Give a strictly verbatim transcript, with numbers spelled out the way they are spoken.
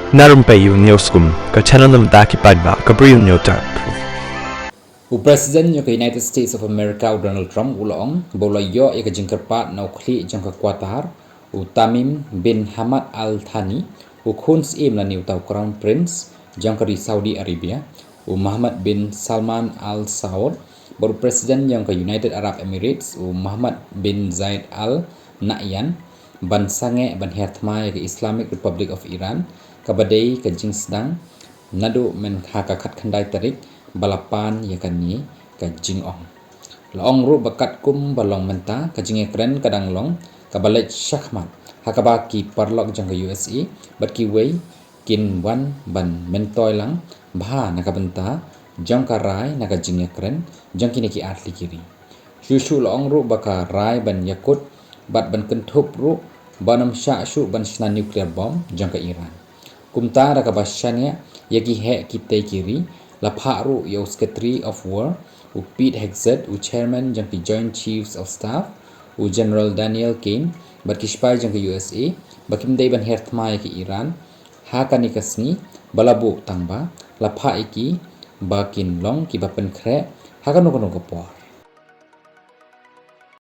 Na Rympei U News kum ka channel na bynta ki paidbah ka Bri U News. U President jong ka United States of America u Donald Trump u la ong ba u la ïoh ïa ka jingkyrpad na u khlieh jong ka Qatar, u Tamim bin Hamad Al Thani, u khun syiem lane uta u Crown Prince jong ka ri Saudi Arabia, u Mohammed bin Salman Al Saud, bad u President jong ka United Arab Emirates u Mohammed bin Zayed Al Nahyan ban sangeh ban hiar thma ïa ka Islamic Republic of Iran kaba dei ka jingsdang naduh mynta ha ka khatkhyndai tarik ba la pan ïa kane ka jingong. La ong ruh ba katkum ba long mynta ka jingïakren ka dang long kaba leit shakhmat ha kaba ki paralok jong ka U S A bad kiwei kin wan ban myntoi lang bha na ka bynta jong ka rai na ka jingïakren jong kine ki artylli ki ri. Shuh shuh la ong ruh ba ka rai ban ïakut bad ban kynthup ruh ban ym shah shuh ban shna nuclear bomb jong ka Iran. Kumta da kaba shaniah ïa ki heh kitei ki ri, la phah ruh ïa u Secretary of War u Pete Hegseth, u Chairman jong ki Joint Chiefs of Staff u General Daniel Kane bad ki shipai jong ka U S A ba kim dei ban hiar thma ïa ka Iran ha kane ka sngi ba la buh tang ba la phah ïa ki ba kin long kiba pynkhreh ha kano kano ka por.